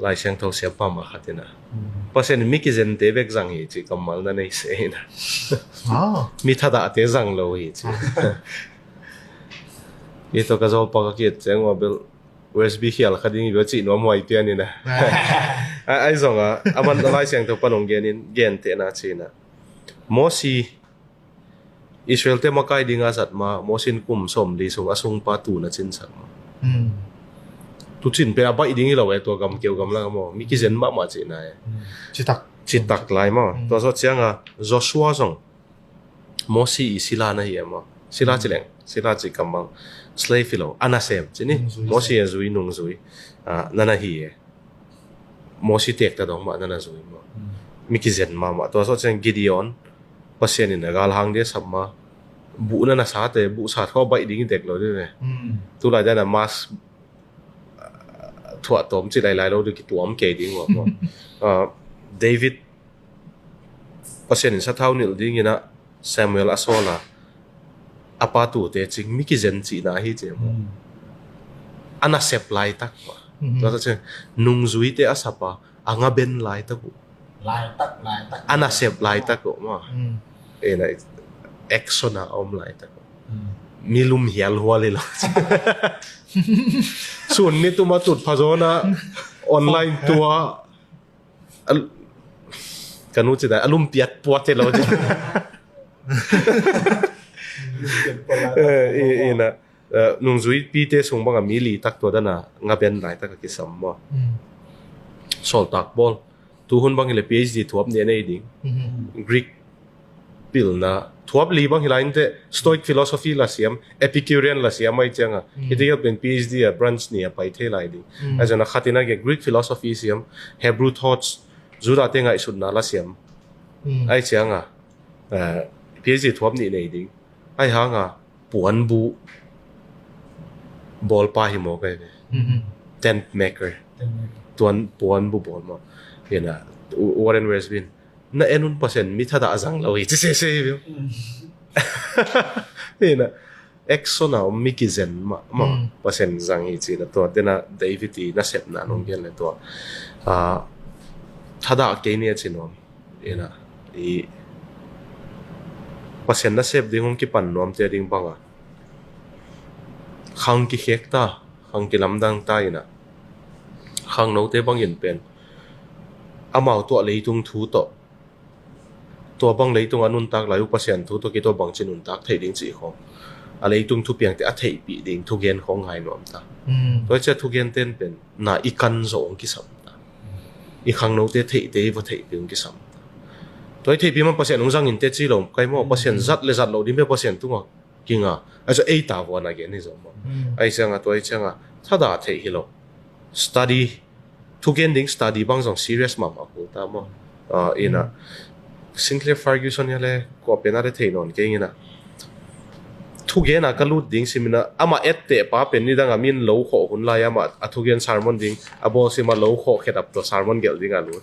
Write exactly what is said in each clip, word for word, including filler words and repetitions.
Lai Siangtho siapa mah khat in ah, Pasian in mi kizente bek zang hi cih kammal na nei se hi na. Mi thadahte zang lo hi ci. Hi tawh ka zawlpa ka ki-et ciang ua bel U S B khial kha ding hi bel cih nuam huai pian hi na. Ahi zongah a man Lai Siangtho pan hong genin gentehna ci hi na. Mosi Israel-te makai dinga zat ma, Mosi in kum sawmli sung a sungpa tun a cinsak ma. Tu cin pen a baih ding hi lo e, tua gamkeu gamlak a maw, mi kizen mahmah cihna e. Citak lai maw. Tua zawh cianga Joshua zong Mosi i sila na hi e maw. Sila ci leng, sila ci kammal, slave hi lo, a nasem ci ni. Mosi a zui, nungzui na na hi e. Mosi tekta dong mah na na zui maw. Mi kizen mahmah. Tua zawh ciang Gideon, Pasian in a galhang dia sap ma, buh na na sate, buh sat khaw baih ding i dek lo ding e. Tulai dan a mas thuah tawm ci lailai lo ding, kituam kei ding uh maw. David, Pasian in sathau nilh dingin ah Samuel a sawl a, a pa tute cing mi kizen cihna hi ci maw. A nasep laitak maw. Tua zawh ciang nungzuite a sap a, a ngaben laitak uh. A nasep laitak uh maw. Ena action a om laitak uh. Mi lum hialhual hi lo. Sun ni tuma tut phazawna online tua, ka nu cina a lum piat puat hi lo. Ina nungzuipite sung banga mi litak tua dana ngaben laitak a kisam maw. Sawltak bawl, tuhun bang hileh PhD thuap nih a nei ding. Greek pilna thuap li bang hilai inteh, Stoic philosophy la siam, Epicurean la siam ai cianga hiti gelpen PhD a branch nih a pai thei lai ding. Ai zana khatina ge Greek philosophy siam, Hebrew thoughts, Judah te ngaihsutna la siam. Ai cianga PhD thuap nih nei ding. Ai hanga puanbu bawlpa hi maw kai ve. Tent maker. Tuan puanbu bawl maw. Ina Warren Wiersbe in na en un, Pasian mi thadah zang lo hi ci sese hi viu. Ina action a om mi kizen mah maw. Pasian zang hi cina tua tena David i nasepna nong gen le tua thadah kei ni a ci nuam. Ina i Pasian nasep ding hong kipan nuamte ding banga khang kikhek ta, khang kilamdang ta ina khangnote bangin pen amau tuah leitung thu tawh, tua bang leitung a nuntak lai uh Pasian thu tawh kituah bangci nuntak theih ding cih khawng, a leitung thupiangte a theihpih ding thugen khawng ngai nuam ta. Tua cia thugen ten pen na i kan zawh hong kisam ta. I khangnote theihte i va theihpih hong kisam ta. Tua i theihpih man Pasian hong zangin te ci lo kai maw, Pasian zat le zat lo ding pe Pasian tungah kinga. Ahi zong ei tavuana gen hi zong maw. Ahi cianga tua ahi cianga thadah theih hi lo. Study, thugen ding study bang zong serious mahmah kul ta maw. Ina Sinclair Ferguson hia le kuapen a le thei nawn kei ngina. Thugena ka lut ding simina ama etteh pa pen nidanga min lo khawh hun lai ama a thugen sermon ding a bawl sima lo khawh khedap tua sermon gelh dinga lut.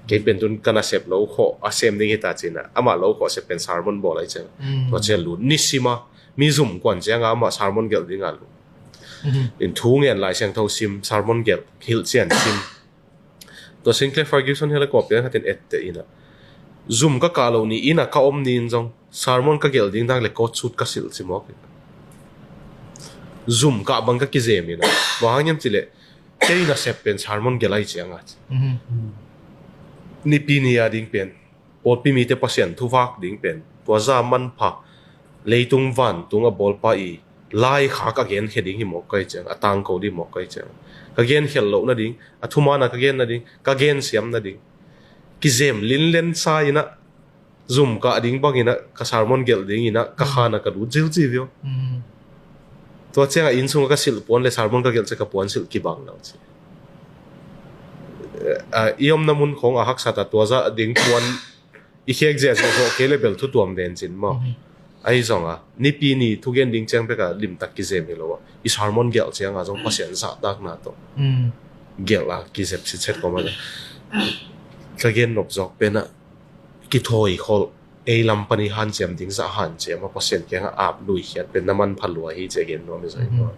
Kei pen tun ka nasep lo khawh a sem ding hita cina ama lo khawh sep pen sermon bawl ai cianga. Tua cia lut nisima mi zum kuan cianga amah sermon gelh dinga lu. In thu ngen Lai Siangtho sim, sermon gelh, hilh cian sim. Tua Sinclair Ferguson hia le kuapian khatin etteh ina zum ka kah lo ni ina ka om ni in zong sermon ka gelh ding dak le coat suit ka silh cimawk ina zum kah bang ka kizem ina. Bang hang hiam cileh kei nasep pen sermon gelh ai cianga ci. Nipi ni a ding pen pawlpi mite Pasian thuvak ding pen tua za manpha leitung vantung a bawlpa i laikhak a genkhia ding hi mawk kai ciang, a tangko ding mawk kai ciang. Ka genkhelh loh nading, a thumaana ka gen nading, ka gensiam nading kizem linlen sa inah zum kah ding banginah ka sermon gelh dinginah ka khana ka lut zilzi vio. Tua ciangah inn sungah ka silh puan le sermon ka gelh ciah ka puan silh kibang lo ci. I omna mun khong a haksat a tua zah ding puan i khek ziahziah zawh kei le bel thutuam vencin maw? Ahi zonga nipi ni thugen ding ciang beka limtak kizem hi lo a, i sermon gelh cianga zong Pasian zahtakna tawh gelh a kizep sitset kawm a, ka gen nop zawk penah kithawi kholh ei lam pan i hanciam ding zah hanciam a Pasian kiangah ap luikhiat pen na manpha lua hi ci a gen nuam i zai maw?